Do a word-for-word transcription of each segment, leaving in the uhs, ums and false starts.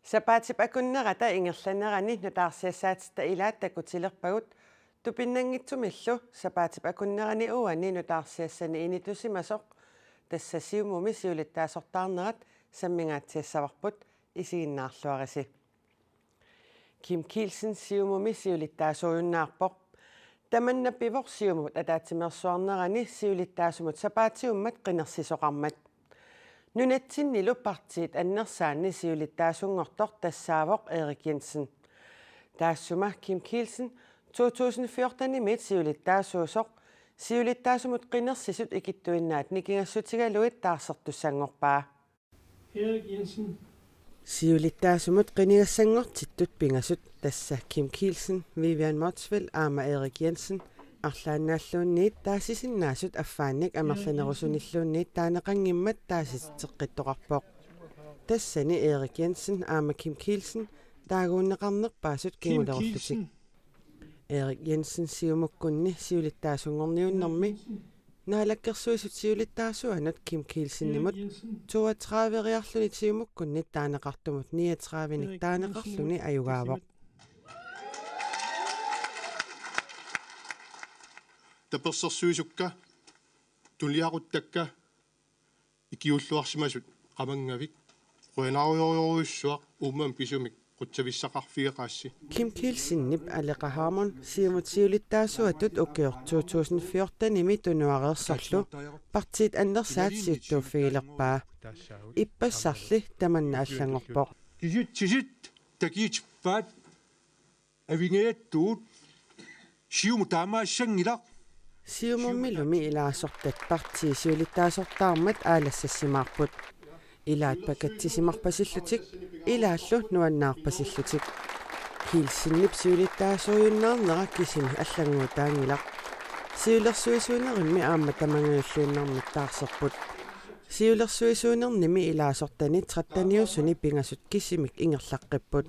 Sapaatip akunnerata ingerlanerani nutaarsiassaatitta ilaat takutilerpagut, tupinnanngitsumillu sapaatip akunnerani uani nutaarsiassani initusimasoq, tassa Siumumi siulittaasortaarnerat, sammingaatsiassavarput, isiginnaarluarisi. Kim Kielsen Siumumi siulittaasuujunnaarpoq. Tamanna pivoq Siumut ataatsimeersuarnerani siulittaasumut sapaatiummat qinersisoqarmat. Nunatsinnilu partiit annersaanni siulittaasunngortoq tassaavoq Erik Jensen. Taassuma Kim Kielsen to tusind fjortenimiit siulittaasuusoq, siulittaasumut qinersisut ikittuinnaat nikingassutigalugit taarsertussanngorpaa. Erik Jensen. Siulittaasumut qinigassanngortittut pingasut, tassa Kim Kielsen, Vivian Motzfeldt aamma Erik Jensen, arlaannaalluunniit taasisinnaasut affaannik amerlanerusunilluunniit taaneqanngimmat taasititseqqittoqarpoq. Tassani Erik Jensen aamma Kim Kielsen taaguunneqarnerpaasut kingulerullutik. Erik Jensen Siumukkunni siulittaasunngorniunnermi Naalakkersuisut siulittaasuanut Kim Kielsenimut toogtredive-riarluni Siumukkunni taaneqartumut niogtredive-nik taaneqarluni ajugaavoq. Tapersersuisukka, tuliaquttakka, ikiuulluarsimasut qamanngavik, qujanarujorujussuaq uummami pisumik qutsavissaqarfigeqaassi. Kim Kielsenip Aleqa Hammond Siumut siulittaasuatut ukioq to tusind fjortenimi tunuareersorlu partiit annersaat siuttuuffigilerpaa. Ippassarli tamanna allanngorpoq. Kisitsisit takiitippaat avingajattuut Siumut taamaassanngilaq. Siumumilumi ilaasortat partiit siulittaasortaarmat aalassassimaarput. Ilaat pakatsissimarpasillutik, ilaallu nuannaarpasillutik. Kielsenip siulittaasuujunnaarnera kisimi allannguutaanngilaq. Siulersuisuunerimmi aamma tamangajulluinnarmik taarserput. Siulersuisuunernimi ilaasortani tretteniusuni pingasut kisimik ingerlaqqipput.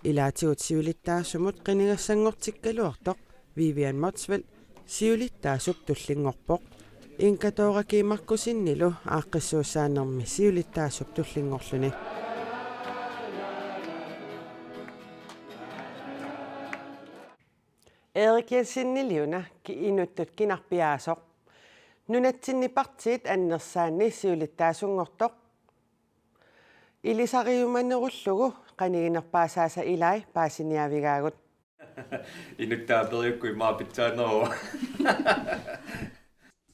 Ilaatigut siulittaasumut qinigassanngortikkaluartoq Vivian Motzfeldt siulittaasup tullinngorpoq. Inga Dora G. Markussenillu aaqqissuussaanermi siulittaasup tullinngorluni. Erik Jenseniliuna ki-, inuttut kinarpiaasoq. Nunatsinni partiit annersaanni siulittaasunngortoq ilisariumanerullugu qaniginerpaasaasa ilai paasiniaavigaagut. Inuttaaperiukku imaa pitsaaneruva.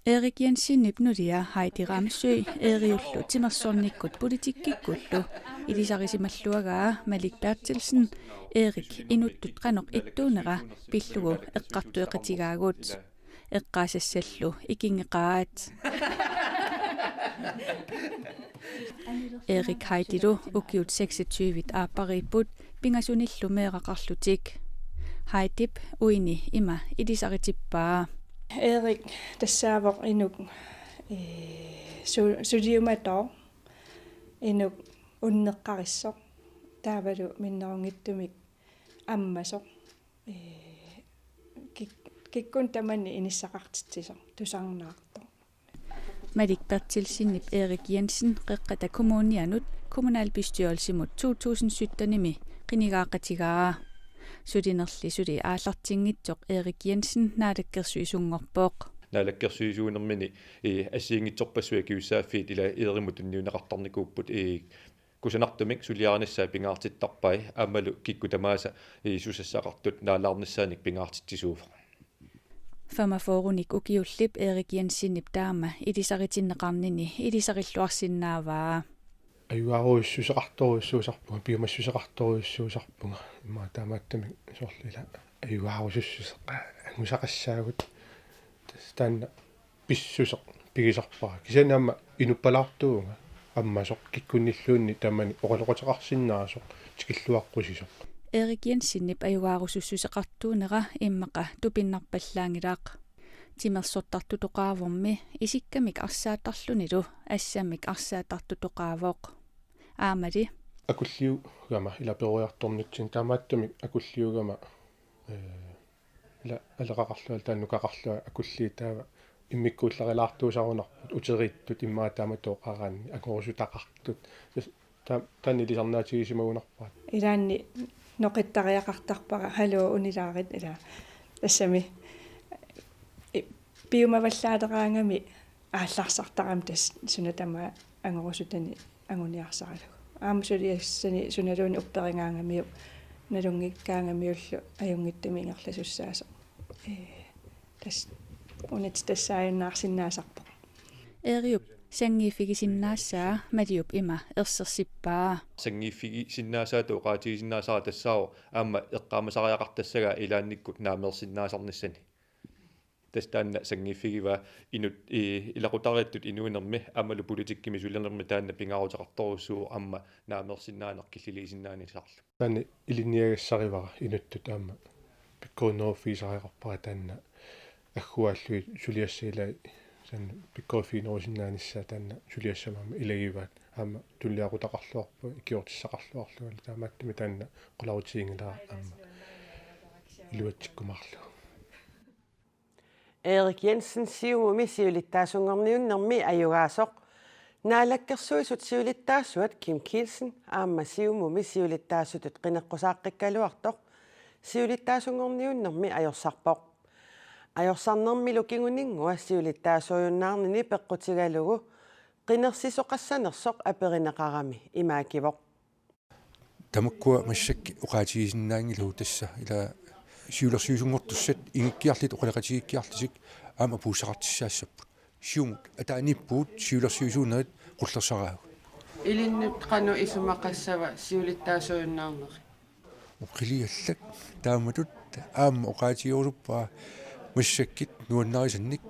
Erik Jensenip nulia Heidi Ramsøe Eeriullu timersornikkut politikkikkullu ilisarisimalluagaa Malik Berthelsen Erik inuttut qanoq ittuunera pillugu eqqartueqatigaagut. Eqqaasassallu ikinngeqaat. Erik Heidilu ukiut seksogtyve aappariipput pingasunillu meeraqarlutik. Heidip uini ima ilisaritippaa. Erik tassaavoq inuk, ee, su-, suliumatooq, inuk unneqqarissoq, taavalu minnerunngitsumik ammasoq, ee, kik-, kikkunnit tamanit inissaqartitsisoq, tusarnaartoq. Malik Berthelsenip Erik Jensen Qeqqata Kommunianut kommunalbestyrelsimut to tusind syttenimi qinigaaqatigaa. Sulinerli suli aallartinngitsoq Erik Jensen naalakkersuisunngorpoq. Naalakkersuisuunermini, ii, assigiinngitsorpassuit akisussaaffiit ila Eerimut tunniunneqartarnikuupput, ii, kusanartumik suliarinissaat pingaartittarpai aammalu kikkut tamaasa, ii, susassaqartut naalaarnissaannik pingaartitsisuuvoq. Femogfyrrenik ukiullip Erik Jensenip taama ilisaritinneqarnini ilisarilluarsinnaavaa. Ajugaarujussuseqartorujussuusarpunga, piumassuseqartorujussuusarpunga. Immaqa taamaattumik soorlu ila ajugaarujussuseqaat angusaqassaagut. Tassa taanna pissuseq pigisarpara. Kisianni aamma inuppalaartuuvunga. Ammasoq kikkunnilluunniit tamanit oqaloqateqarsinnaasoq, tikilluaqqusisoq. Erik Jensenip ajugaarusussuseqartuunera immaqa tupinnarpallaanngilaq. Timersortartutoqaavormi isikkamik arsaattarlunilu assammik arsaattartutoqaavoq. Aammali. Akulliugama ila peroriartornitsinni taamaattumik akulliugama, ee, ila aleqaqarlunga taanna nukaqarlunga akulliit taava immikkuullarilaartuusarunarput uteriittut immaqa taamatut oqaraanni angorusutaqartut. Tassa Ta-, taanna ilisarnaatigisimagunarpaat. Ilaanni noqittariaqartarpara, haluu, unilaarit, ila. Tassami i-, piumavallaaleraangami aallarsartarami tassa suna tamaat angorusutani anguniarsaralugu. Aamma suliassani sunaluunniit upperigaangamiuk nalunngikkaangamiullu ajunngitsumik ingerlasussaasoq. Ee, tassa unit tassaajunnaarsinnaasarpoq. Eeriup sanngiiffigisinnaassaa Maliup ima ersersippaa. Sanngiiffigisinnaassaata oqaatigisinnaasara tassaavoq aamma eqqaamasariaqartassagaa ilaannikkut naameersinnaasarnissani. Tassa taanna sanngiiffigivaa inut-, i-, ilaqutariittut inuunermi aammalu politikkimi sulinermi taanna pingaaruteqartorujussuuvoq aamma naameersinnaaneq killiliisinnaanissaarlugu. Taanna ilinniagassarivara inuttut aamma pikkorinneruffigisariaqarpara taanna agguaallugit suliassat ilai taanna pikkoriffiginerusinnaanissaat taanna suliassat aamma ilagivaat aamma tulliaqutaqarluarput ikiortissaqarluarlugu taamaattumik taanna qularutiginngilara aamma iluatsikkumaarlugu. Erik Jensen Siumumi siulittaasunngorniunnermi ajugaasoq. Naalakkersuisut siulittaasuat Kim Kielsen aamma Siumumi siulittaasutut qineqqusaaqqikkaluartoq siulittaasunngorniunnermi ajorsarpoq. Ajorsarnermilu kinguninngua siulittaasuujunnaarnini peqqutigalugu qinersisoqassanersoq aperineqarami imaakivoq. Tamakkua massakkut oqaatigisinnaanngilagut tassa ila siulersuisunngortussat ingikkiarlutik oqaloqatigiikkiarlutik aamma puussaqartussaassapput. Siumut ataaniippugut siulersuisuunerit qullersaraagut. Ilinnut qanoq isumaqassava siulittaasuujunnaarneri? Oqiliallak taamatut aamma oqaatigerusuppara massakkut nuannarisannik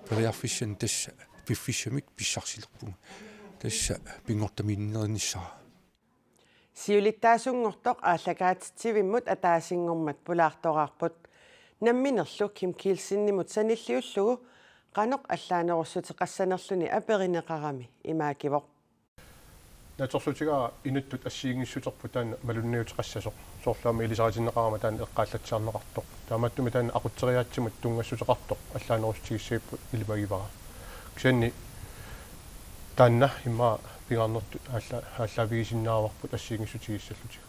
periarfissanik tassa piffissamik pissarsilerpunga. Tassa pinngortamiinnerinnissara. Siulittaasunngortoq aallakaatitsivimmut ataasinngormat pulaartoraarput. Namminerlu Kim Kielsenimut sanilliullugu qanoq allaanerussuteqassanerluni aperineqarami imaakivoq. Naatsorsuutigaara inuttut assigiinngissuterput taanna malunniuteqassasoq. Soorlu aamma ilisaritinneqarama taanna eqqaallatsiarneqartoq. Taamaattumik taanna aqutseriaatsimut tunngassuteqartoq allaanerussutigissagippoq ilimagivara. Kisianni taanna immaqa pingaarnertut aalla-, aallaavigisinnaagaluarput assigiinngissutigiissallutigu.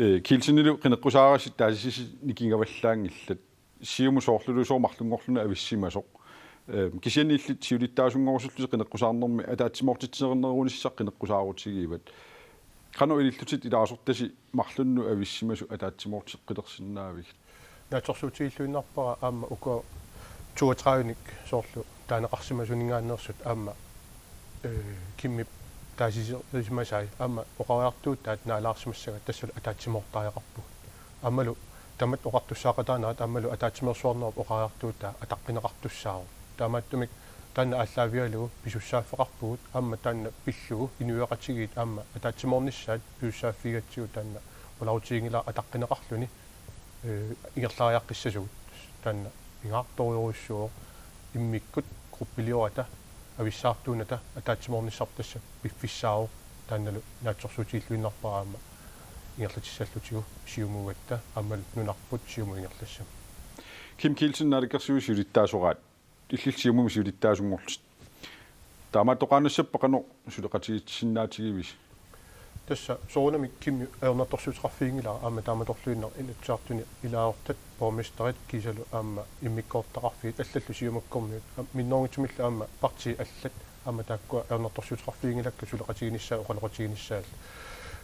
Ee, Kielsenilu qineqqusaarassi taasisisi nikingavallaanngillat. Siumut soorlulusooq marlunngorluni avissimasoq. Ee, kisianni illit siulittaasunngorusullusi qineqqusaarnermi ataatsimoortitsinerunissaq qineqqusaarutigivat. Qanoq ilillutit ilaasortasi marlunnut avissimasut ataatsimoorteqqilersinnaavigit? Naatsorsuutigilluinnarpara aamma uku toogtredivenik soorlu taaneqarsimasuninngaanneersut aamma, ee, Kimmip taasisimasai aamma oqariartuutaat naalaarsimassagaa tassalu ataatsimoortariaqarpugut. Aammalu tamatta oqartussaaqataanerat aammalu ataatsimeersuarnerup oqariartuutaa ataqqineqartussaavoq. Taamaattumik taanna aallaavigalugu pisussaaffeqarpugut aamma taanna pillugu inuiaqatigiit aamma ataatsimoornissaat pisussaaffigigatsigu taanna qularutiginngilara ataqqineqarluni, ee, ingerlariaqqissasugut. Taanna pingaartorujussuuvoq immikkut gruppiliorata avissaartuunata ataatsimoornissarput tassa piffissaavoq taannalu naatsorsuutigilluinnarpara aamma ingerlatissallutigu Siumuugatta aammalu nunarput Siumut ingerlassama. Kim Kielsen, naalakkersuisut siulittaasoraat, illit Siumumi siulittaasunngorlutit. Taamaattoqaannassappat qanoq suleqatigiissinnaatigivisigit? Tassa soorunami Kimmi ajornartorsiuteqarfiginngilara aamma taamatorluinnaq Inatsisartuni ilaasortat, borgmesterit kiisalu aamma immikkoortitaqarfiit allallu Siumakkormiut, aam-, minnerunngitsumillu aamma partiit allat aamma taakkua ajornartorsiuteqarfiginngilakka suleqatiginissaat oqaloqatiginissaallu.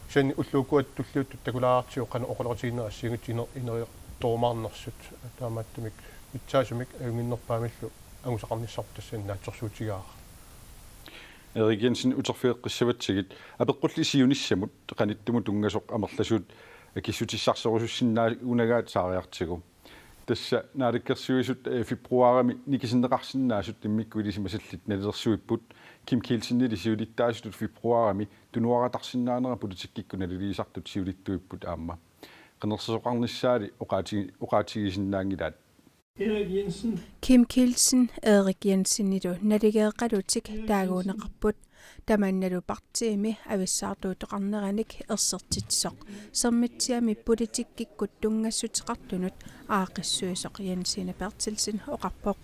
Kisianni ullut ukua tulliuttut takulaariartigu qanoq oqaloqatiginerit assigiinngitsut iner-, ineriartorumaarnersut, taamaattumik pitsaasumik ajunnginnerpaamillu angusaqarnissarput tassani naatsorsuutigaara. Erik Jensen, uterfigeqqissavatsigit, apeqqulli siunissamut qanittumut tunngasoq amerlasuut akissutissarsiorusussinnaagunagaat saariartigu. Tassa Naalakkersuisut, eh, februarimi nikisinneqarsinnaasut immikkut ilisimasallit nalilersuipput, Kim Kielsenili siulittaasutut februarimi tunuaratarsinnaanera politikkikkut naliliisartut siulittuipput aamma. Qinersisoqarnissaali oqaati-, oqaatigisinnaanngilaat. Kim Kielsen Erik Jensenilu naligeeqalutik taaguuneqarput, tamannalu partiimi avissaartuuteqarneranik ersertitsisoq. Sermitsiami politikkikkut tunngassuteqartunut aaqqissuisoq Jensine Berthelsen oqarpoq.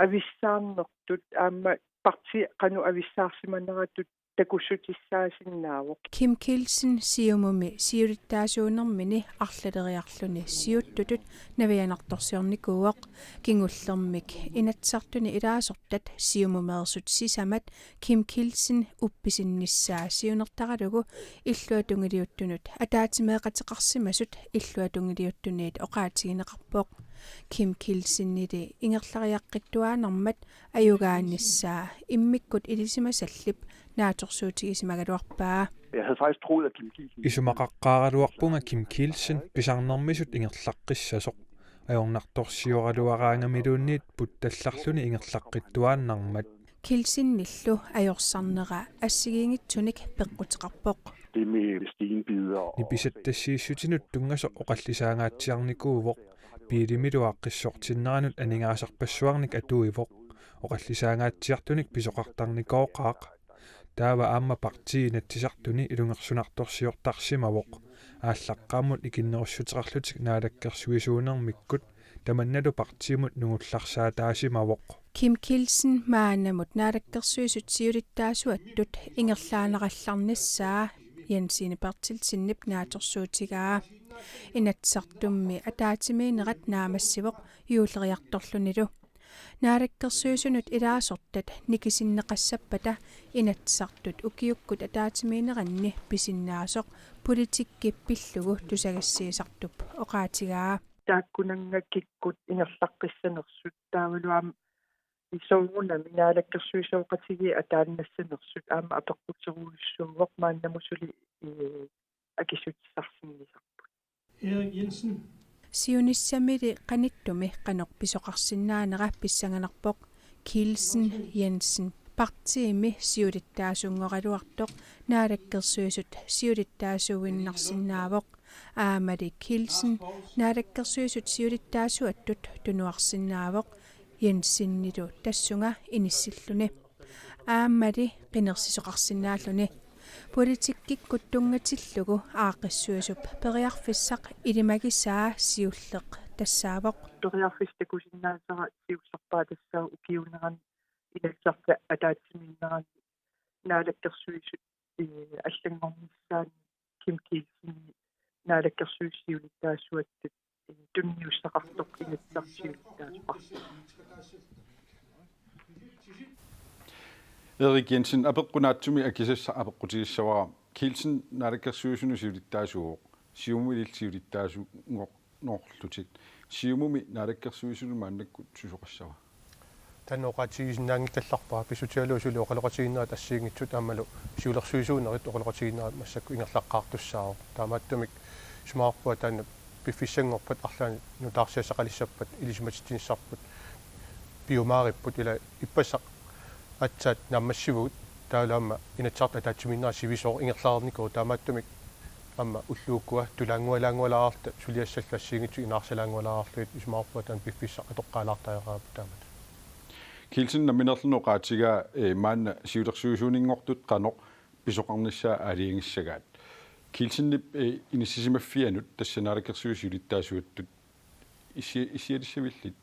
Avissaarnertut aamma partiit qanoq avissaarsimaneratut takussutissaasinnaavoq. Kim Kielsen Siumumi siulittaasuunermini arlaleriarluni siuttutut navianartorsiornikuuvoq. Kingullermik Inatsisartuni ilaasortat Siumumeersut sisamat Kim Kielsen uppisinnissaa siunertaralugu illuatungiliuttunut ataatsimeeqateqarsimasut illuatungiliuttuniit oqaatigineqarpoq. Kim Kielsenili ingerlariaqqittuaannarmat ajugaanissaa immikkut ilisimasallip naatsorsuutigisimagaluarpaa. Jeg havde faktisk troet, at Kim Kielsen Isumaqaqqaaraluarpunga Kim Kielsen pisarnermisut ingerlaqqissasoq. Ajornartorsioraluaraangamiluunniit puttallarluni ingerlaqqittuaannarmat. Kielsenillu ajorsarnera assigiinngitsunik peqquteqarpoq. Det med stenbider og Nipisattassiissutinut tunngasoq oqallisaangaatsiarnikuuvoq. Biilimilu aaqqissortinneranut aningaasarpassuarnik atuivoq. Oqallisaangaatsiartunik pisoqartarnikooqaaq. Taava aamma partii Inatsisartuni ilungersunartorsiortarsimavoq. Aallaqqaammut ikinnerussuteqarlutik naalakkersuisuunermikkut tamannalu partiimut nungullarsaataasimavoq. Kim Kielsen maannamut Naalakkersuisut siulittaasuattut ingerlaannarallarnissaa Jensine Berthelsenip naatsorsuutigaa. Inatsisartummi ataatsimiinnerat naammassivoq juulleriartorlunilu. Naalakkersuisunut ilaasortat nikisinneqassappata Inatsisartut ukiukkut ataatsimiinneranni pisinnaasoq politikki pillugu tusagassiisartup oqaatigaa. Taakkunannga kikkut ingerlaqqissanersut taavalu aamma soorunami naalakkersuisooqatigiit ataannassanersut aamma apeqquterujussuuvoq maannamut suli, ee, akissutissarsinnisarput. Erik Jensen. Siunissamili qanittumi qanoq pisoqarsinnaanera pissanganarpoq. Kielsen Jensen partiimi siulittaasunngoraluartoq Naalakkersuisut siulittaasuuinnarsinnaavoq. Aammali Kielsen Naalakkersuisut siulittaasuattut tunuarsinnaavoq Jensenilu tassunga inissilluni. Aammali qinersisoqarsinnaalluni. Politikkikkut tunngatillugu aaqqissuisup periarfissaq ilimagisaa siulleq tassaavoq. Periarfissaq takusinnaasara siullerpaaq tassaavoq ukiuunerani Inatsisartut ataatsimiinnerani Naalakkersuisut, ee, allanngornissaanni Kim Kielsen Naalakkersuisut siulittaasuattut, ee, tunniussaqartoq Inatsisartut siulittaasuartut. Erik Jensen, apeqqut naatsumik akisassaq apeqqutigissavara. Kielsen Naalakkersuisunut siulittaasuuvoq. Siumumillu siulittaasunngor-, -norlutit. Siumumi Naalakkersuisunut maannakkut susoqassava? Taanna oqaatigisinnaanngikkallarpara, pissutigalugu suli oqaloqatigiinnerat assigiinngitsut aammalu siulersuisuunerit oqaloqatigiinnerat massakkut ingerlaqqaartussaavoq. Taamaattumik isumaqarpunga taanna piffissanngorpat arlaannik nutaarsiassaqalissappat ilisimatitsinissaarput piumaaripput, ila ippassaq aatsaat naammassivugut, taavalu aamma Inatsisartut ataatsimiinnerat sivisooq ingerlareernikuuvoq, taamaattumik aamma ullukkua tulaanngualaanngualaarluta suliassallu assigiinngitsut inaarsalaanngualaarlugit isumaqarpunga taanna piffissaq atoqqaalaartariaqarparput taamatut. Kielsen nammineerluni oqaatigaa, ee, maanna siulersuisuuninngortut qanoq pisoqarnissaa aalajangissagaat. Kielsenip, ee, inissisimaffianut tassa Naalakkersuisut siulittaasuattut issi-, issialissavillit?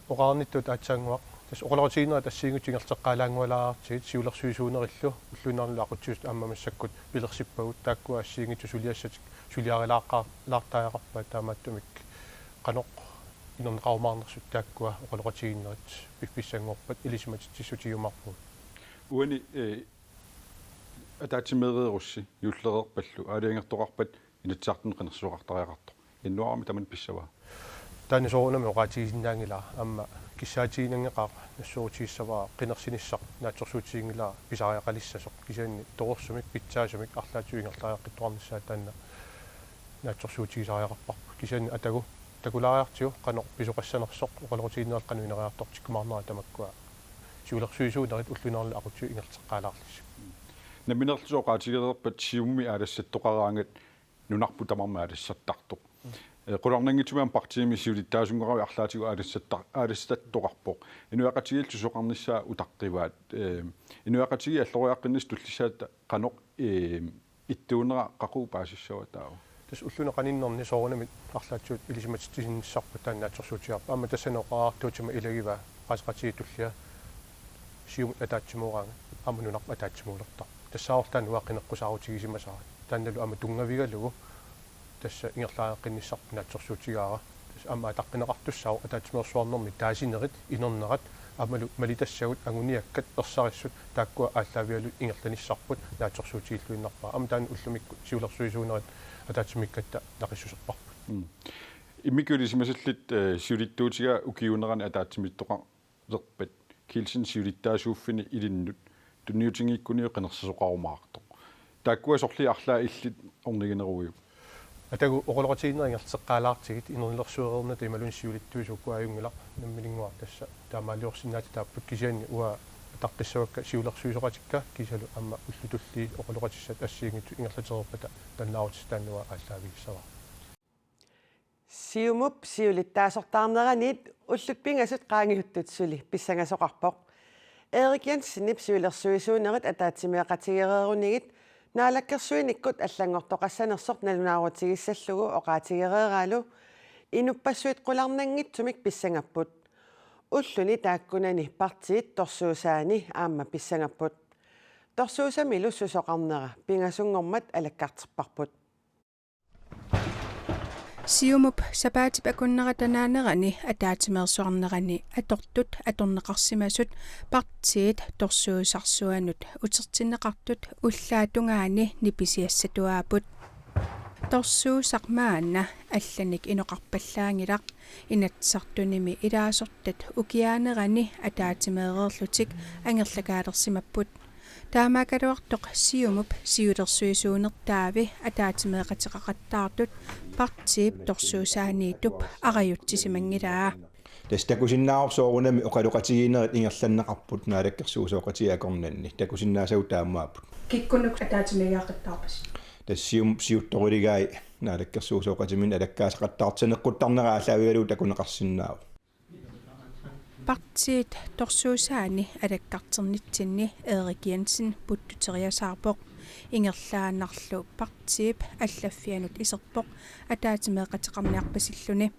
Oqarnittut aatsaannguaq. Tassa oqaloqatigiinnerat assigiinngitsut ingerlateqqaalaanngualaartigit, siulersuisuunerillu ulluinnarnilu aqutsisut aamma massakkut pilersippagut, taakkua assigiinngitsut suliassatik suliarilaarqaa-, -laartariaqarpaat, taamaattumik qanoq inerneqarumaarnersut taakkua oqaloqatigiinnerit piffissanngorpat ilisimatitsissutigiumaarpugut. Uani, ee, ataatsimeereerussi juullereerpallu aalajangertoqarpat Inatsisartuni qinersisoqartariaqartoq. Januaarimi tamanna pissavaa? Taanna soorunami oqaatigisinnaanngilara, aamma kissaatiginanngeqaaq, nassuerutigissavara qinersinissaq naatsorsuutiginngilara pisariaqalissasoq, kisianni torersumik pitsaasumik arlaatigut ingerlariaqqittuarnissaa taanna naatsorsuutigisariaqarparput. Kisianni atagu takulaariartigu qanoq pisoqassanersoq oqaloqatigiinnerit qanoq ineriartortikkumaarnerat tamakkua siulersuisuunerit ulluinnarni aqutsisut ingerlateqqaalaarlugit. Nammineerlutit oqaatigereerpat Siumumi aalassattoqaraangat nunarput tamarmi aalassattartoq. Ee, qularnanngitsumik aamma partiimi siulittaasunngoravit arlaatigut aalassatta-, aalassattoqarpoq. Inuiaqatigiillu susoqarnissaa utaqqivaat. Ee, inuiaqatigiit alloriaqqinnissaq tullissaata qanoq, ee, ittuunera qaqugu paasissava taava? Tassa ulluni qaninnerni soorunami arlaatigut ilisimatitsisinnissarput taanna naatsorsuutigaarput. Aamma tassani oqariartuutima ilagivaa Pressen-partiit tullia Siumut ataatsimooraangat aamma nunarput ataatsimuulertarput. Tassaavoq taanna uanga qineqqusaarutigisimavara. Taannalu aamma tunngavigalugu tassa ingerlareqqinnissarput naatsorsuutigaara. Tassa aamma ataqqineqartussaavoq ataatsimeersuarnermi taasinerit, inernerat, aammalu malitassagut, anguniakkat, ersarissut, taakkua aallaavigalugit ingerlanissarput naatsorsuutigilluinnarpara. Aamma taanna ullumikkut siulersuisuunerit ataatsimiikkatta naqissuserparput. Mm. Immikkut ilisimasallit, eh, siulittuutigaat ukiuunerani ataatsimiittoqalerpat Kielsen siulittaasuuffini ilinnut tunniutinngikkuniuk qinersisoqarumaartoq. Taakkua sorliit arlaat illit ornigineruiuk? Atagu oqaloqatigiinnerit ingerlateqqaalaartigit, inernilersuereernata imaluunniit siulittuisuukkut ajunngilaq, nammininnguaq tassa taamaaliorsinnaatitaapput, kisianni uanga ataqqissavakka siulersuisoqatikka kiisalu aamma ullut tulliit oqaloqatissat assigiinngitsut ingerlatereerpata nalunaarutissat taanna uanga aallaavigissavara. Siumup siulittaasortaarneranit ullut pingasut qaangiuttut suli pissangasoqarpoq. Erik Jensenip siulersuisuunerit ataatsimeeqatigereerunigit naalakkersuinikkut allanngortoqassanersoq nalunaarutigissallugu oqaatigereeraalu inuppassuit qularnanngitsumik pissangapput. Ulluni taakkunani partiit torsuusaanni aamma pissangapput. Torsuusamilu susoqarnera pingasunngormat alakkarterparput. Siumup sapaatip akunnerata naanerani ataatsimeersuarnerani atortut atorneqarsimasut partiit torsuusarsuanut utertinneqartut ullaap tungaani nipisiassatuaapput. Torsuusaq maanna allanik inoqarpallaanngilaq, Inatsisartunimi ilaasortat ukiaanerani ataatsimeereerlutik angerlakaalersimapput. Taamaakkaluartoq Siumup siulersuisuunertaavi ataatsimeeqateqaqattaartut partiip torsuusaaniittup arajutsisimanngilaa. Tassa takusinnaavarput soorunami oqaloqatigiinnerit ingerlanneqarput naalakkersuisooqatigiit akornanni. Takusinnaasagut taamaapput. Kikkunnut ataatsimeeqateqaqattaarpisi? Tassa Siumup siuttoruligai naalakkersuisooqatiminut alakkaasaqattaartut saneqquttarnerat aallaavigalugu takuneqarsinnaavoq. Partiit torsuusaanni alakkarternitsinni Erik Jensen puttuteriasaarpoq. Ingerlaannarlu partiip allaffianut iserpoq ataatsimeeqateqarniarpasilluni.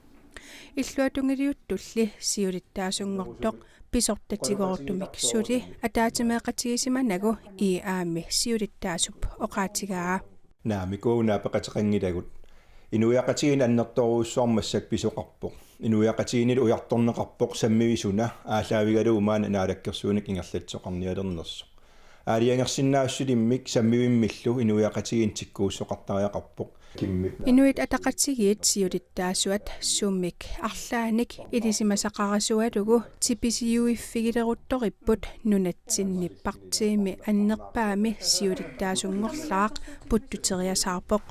Illuatungiliuttulli siulittaasunngortoq pisortatigoortumik suli ataatsimeeqatigisimanagu I A M-i siulittaasup oqaatigaa. Naamik, uagut naapeqateqanngilagut. Inuiaqatigiinni annertoorujussuarmik massakkut pisoqarpoq. Inuiaqatigiinnilu ujartorneqarpoq sammivisuna aallaavigalugu maani naalakkersuinik ingerlatsisoqarnialernersoq. Aalajangersinnaassusilimmik sammivimmillu inuiaqatigiinni tikkuussoqartariaqarpoq. Kimmik. Inuit Ataqatigiit siulittaasuat sumik arlaannik ilisimasaqarasualugu tipisiuiffigileruttoripput nunatsinni partiimi annerpaami siulittaasunngorlaaq puttuteriasaarpoq.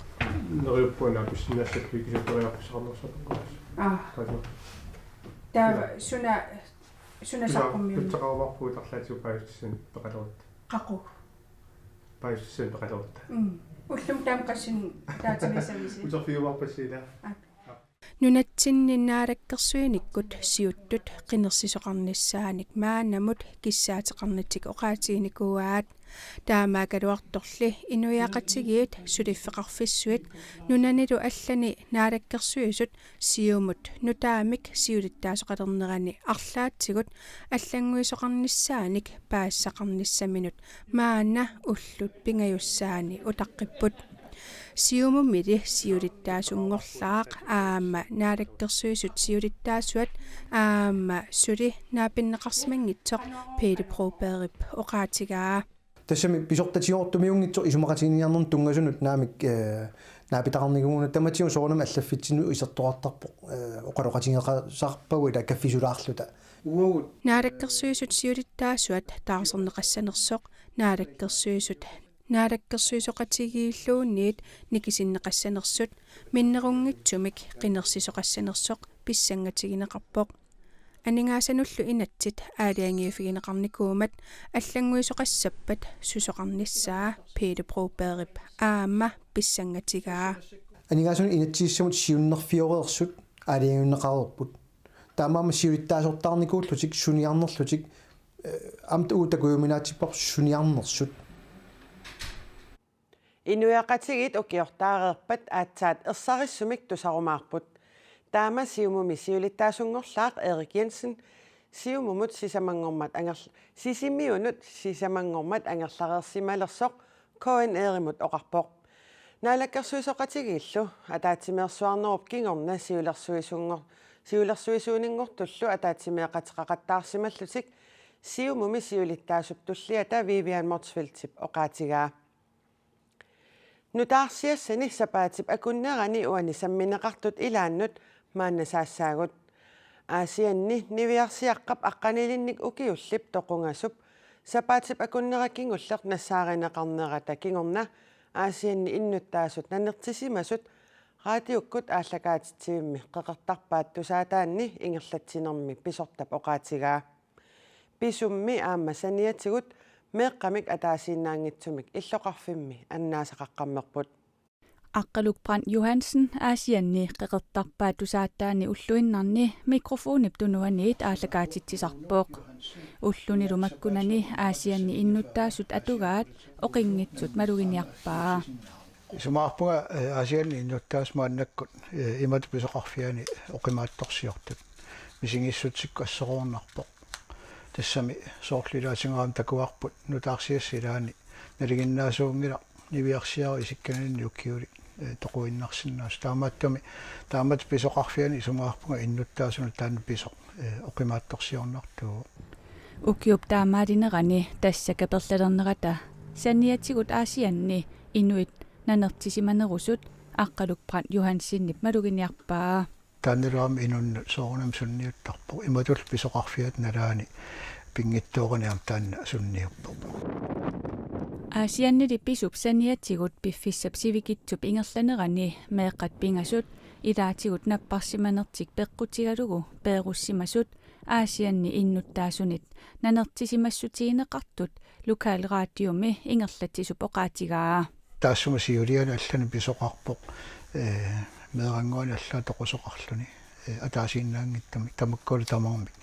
Neriuppunga pissinnaassapput ikisuttoriarpissaqarnersaarpoq. Aa. Taava. Taava suna, suna saqqummiunneq? Pissaqarumaarpugut arlaatigut paasissutissanik peqalerutta. Qaqugu? Paasissutissanik peqalerutta. Mm. Ullumi taama qassinut ataatsimiissavisi? Uterfigiumaarpassi ilaa. Aap. Nunatsinni naalakkersuinikkut siuttut qinersisoqarnissaanik maannamut kissaateqarnitsik oqaatiginikuuaat. Taamaakkaluartorli inuiaqatigiit suliffeqarfissuit nunanilu allani naalakkersuisut Siumut nutaamik siulittaasoqalernerani arlaatigut allannguisoqarnissaanik paasisaqarnissaminut maanna ullut pingajussaanni utaqqipput. Siumumili siulittaasunngorlaaq aamma naalakkersuisut siulittaasuat aamma suli naapinneqarsimanngitsoq Pele Brobergip oqaatigaa. Tassami pisortatigoortumiunngitsoq isumaqatigiinniarnermut tunngasunut naamik, eh, naapitaqarnikuugunarpoq, tamatigut soorunami allaffitsinnut isertoqartarpoq, eh, oqaloqatigeqassarpagut ila kaffisulaarluta. Uagut. Naalakkersuisut siulittaasuat taarserneqassanersoq, naalakkersuisut, naalakkersuisoqatigiilluunniit nikisinneqassanersut, minnerunngitsumik qinersisoqassanersoq pissangatigineqarpoq. Aningaasanullu inatsit aalajangiiffigineqarnikuummat allannguisoqassappat susoqarnissaa Pele Brobergip aamma pissangatigaa. Aningaasanut inatsisissamut siunnerfioreersut aalajangiunneqareerput. Taamaammat siulittaasortaarnikuullutik suniarnerlutik, eh, aamma uagut takujuminaatsipparput suniarnersut. Inuiaqatigiit ukiortaareerpat aatsaat ersarissumik tusarumaarput. Taama Siumumi siulittaasunngorlaaq Erik Jensen Siumumut sisamanngormat angerl-, Sisimiunut sisamanngormat angerlareersimalersoq K N R-imut oqarpoq. Naalakkersuisooqatigiillu ataatsimeersuarnerup kingorna siulersuisuunngor-, siulersuisuuninngortullu ataatsimeeqateqaqattaarsimallutik Siumumi siulittaasup tulliata Vivian Motzfeldtip oqaatigaa. Nutaarsiassani sapaatip akunnerani uani sammineqartut ilaannut maanna saassaagut. Aasianni niviarsiaqqap aqqanilinnik ukiullip toqungasup sapaatip akunnera kingulleq nassaarineqarnerata kingorna Aasianni innuttaasut nanertisimasut raatiukkut aallakaatitsivimmi qeqertarpaat tusaataanni ingerlatsinermi pisortap oqaatigaa. Pisummi aamma saniatigut meeqqamik ataasiinnaanngitsumik illoqarfimmi annaasaqaqqammerput. Aqqaluk Brandt Johansen Aasianni qeqertarpaat tusaataanni ulluinnarni mikrofonip tunuaniit aallakaatitsisarpoq. Ullunilu makkunani Aasianni innuttaasut atugaat oqinngitsut maluginiarpaa. Isumaqarpunga, eh, Aasianni innuttaasut maannakkut, eh, imatut pisoqarfiani oqimaatsorsiortut. Misigissutsikkut asseroornarpoq. Tassami soorlu ilaatigut aamma takuarput nutaarsiassat ilaanni nalinginnaasuunngilaq niviarsiaraq isikkaninni ukiulik, eh, toquinnarsinnaasoq. Taamaattumik, taamatut pisoqarfiani isumaqarpunga innuttaasunut taanna pisoq, eh, oqimaatsorsiornartuuvoq. Ukiup taamaalinerani tassa kaperlalernerata saniatigut Aasianni inuit nanertisimanerusut Aqqaluk Brandt Johansenip maluginiarpaa. Taannalu aamma inunnut soorunami sunniuttarpoq. Imatut pisoqarfiata nalaani pinngitsoorani aamma taanna sunniuppoq. Aasiannili pisup saniatigut piffissap sivikitsup ingerlanerani meeqqat pingasut ilaatigut napparsimanertik peqqutigalugu peerussimasut Aasianni innuttaasunit nanertisimassutigineqartut lokalradiomi ingerlatsisup oqaatigaa. Taassuma siuliani allani pisoqarpoq, eh, meerannguani allaat toqusoqarluni, eh, ataasiinnaanngitsumik, tamakkualu tamarmik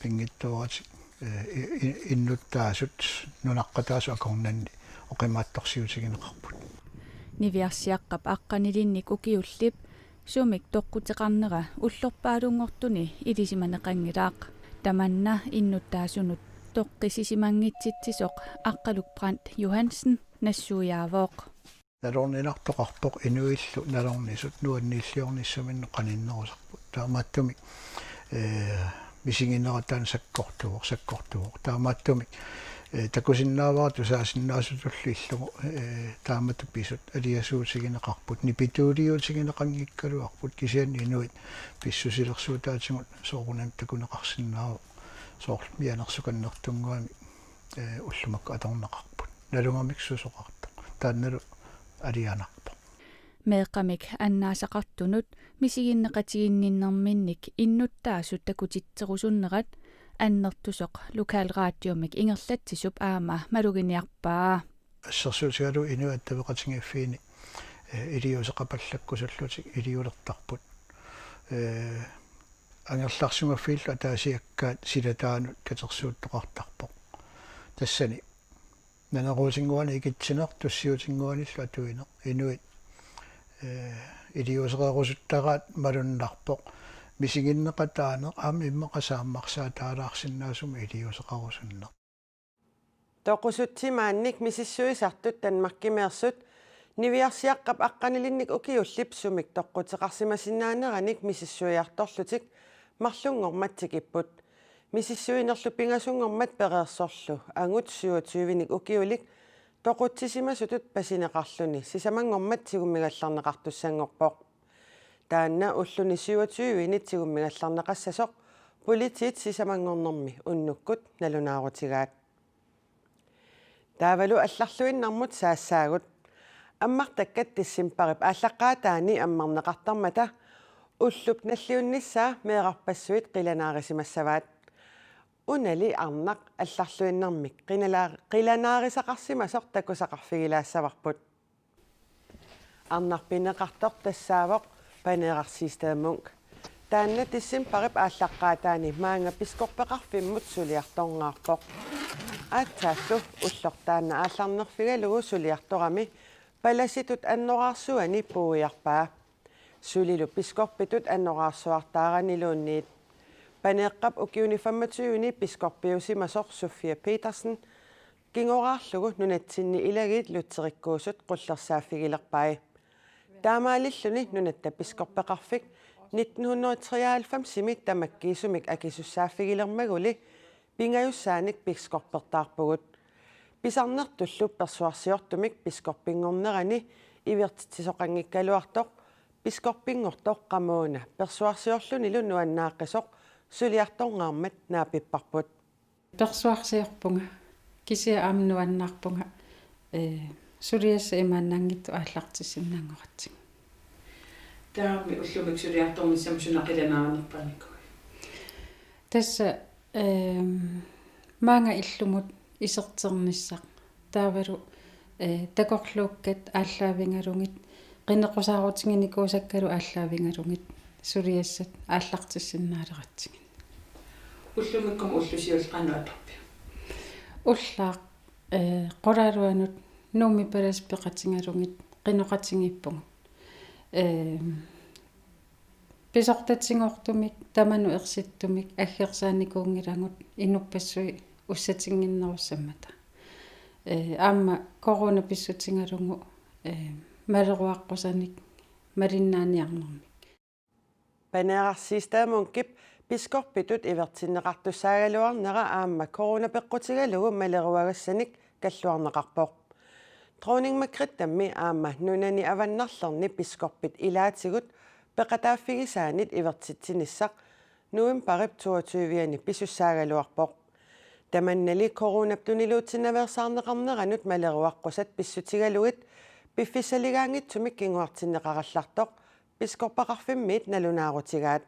pinngitsooratik, eh, i-, i-, innuttaasut nunaqqataasut akornanni oqimaatsorsiutigineqarput. Niviarsiaqqap aqqanilinnik ukiullip sumik toqquteqarnera ullorpaalunngortuni ilisimaneqanngilaq. Tamanna innuttaasunut toqqissisimanngittitsisoq Aqqaluk Brandt Johansen nassuiaavoq. Nalorninartoqarpoq inuillu nalornisut nuanniilliornissaminnut qaninnerusarput. Taamaattumik, eh, misiginera taanna sakkortuvoq, sakkortuvoq. Taamaattumik, eh, takusinnaavara tusaasinnaasutullu illugu, eh, taamatut pisut aliasuutigineqarput, nipituuliutigineqanngikkaluarput, kisianni inuit pissusilersuutaatigut soorunami takuneqarsinnaavoq, soorlu mianersukannertunnguamik, eh, ullut makku atorneqarput. Nalugamik susoqartoq. Taannalu alianarpoq. Meeqqamik annaasaqartunut misiginneqatiginninnerminnik innuttaasut takutitserusunnerat annertusoq lokalradiomik ingerlatsisup aamma maluginiarpaa. Assersuutigalugu inuit attaveqatigiiffiini, eh, iliuuseqapallakkusullutik iliuulertarput. Eh, angerlarsimaffiillu ataasiakkaat silataanut katersuuttoqartarpoq. Tassani naneruutinnguanik ikitsineq, tussiutinnguanillu atuineq. Inuit, eh, iliuuseqarusuttaraat malunnarpoq. Misiginneqataaneq aamma immaqa saammarsaataalaarsinnaasumik iliuuseqarusunneq. Toqusutsimaannik misissuisartut Danmarkimeersut niviarsiaqqap aqqanilinnik ukiullip sumik toqquteqarsimasinnaaneranik misissuiartorlutik marlunngormat tikipput. Misissuinerlu pingasunngormat pereersorlu angut syvogtyvenik ukiulik toqutsisimasutut pasineqarluni sisamanngormat tigummigallarneqartussanngorpoq. Taanna ulluni syvogtyveni tigummigallarneqassasoq politiit sisamanngornermi unnukkut nalunaarutigaat. Taavalu allarluinnarmut saassaagut. Ammartakkat decembarip aallaqqaataani ammarneqartarmata ullup nalliunnissaa meerarpassuit qilanaarisimassavaat. Unali arnaq allarluinnarmik qinala-, qilanaarisaqarsimasoq takusaqarfigilaassavarput. Arnaq pineqartoq tassaavoq Paneeraq Siegstad Munk. Taanna decembarip aallaqqaataani maanga Piskorpeqarfimmut suliartorngaarpoq. Aatsaallu ulloq taanna aallarnerfigalugu suliartorami palasitut annoraarsuani puuiarpaa. Sulilu Piskorpitut annoraarsuartaaraniluunniit. Paneeqqap ukiuni femogtyveni Piskorpiusimasoq Sofia Petersen kingoraarlugu nunatsinni ilagiit lutherikkuusut qullersaaffigilerpai. Taamaalilluni Nunatta Biskoppeqarfik nitten hundrede treoghalvfemsimi tamakkiisumik akisussaaffigilermaguli pingajussaanik biskoppertaarpugut. Pisarnertullu persuarsiortumik biskoppinngornerani ivertitsisoqanngikkaluartoq biskoppinngortoq qamuuna persuarsiorlunilu nuannaaqqisoq suliartorngaarmat naapipparput. Persuarsiorpunga, kisianni aamma nuannaarpunga, ee, suliassat imaannaanngitsut aallartissinnaanngoratsigit. Taammi ullumikkut suliartornissamut suna qilanaarnerpaanikuuiuk? Tassa, ehm, maanga illumut iserternissaq. Taavalu, ee, takorluukkat aallaavigalugit, qineqqusaarutiginikuusakkalu aallaavigalugit, suliassat aallartissinnaaleratsigu. Ullumikkut ullut siulliit qanoq atorpiuk? Ullaaq, ee, qulaaluanut Nuummi palasip peqatigalugit qinoqatigiippugut. Ee, pisortatigoortumik, tamanut ersittumik aggersaanikuunngilagut inuppassuit ussatinnginnerussammata. Ee, aamma corona pissutigalugu, ee, maleruaqqusanik malinnaaniarnermik. Paneeraq Siegstad Munchenip biskoppitut ivertinneqartussaagaluarnera aamma corona peqqutigalugu maleruagassanik kalluarneqarpoq. Dronning Margrethe-mi aamma nunani avannarlerni biskoppit ilaatigut peqataaffigisaanit ivertitsinissaq novembarip toogtyve-ani pisussaagaluarpoq. Tamannali coronap tuniluutsinnaveersaarneqarneranut maleruaqqusat pissutigalugit piffissaligaanngitsumik kinguartinneqarallartoq biskoppeqarfimmiit nalunaarutigaat.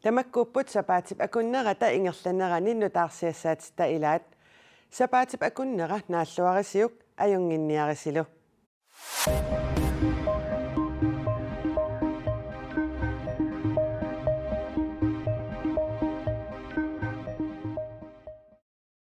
Tamakkuupput sapaatip akunnerata ingerlanerani nutaarsiassaatitta ilaat. Sapaatip akunnera naalluarisiuk, ajunnginniarisilu.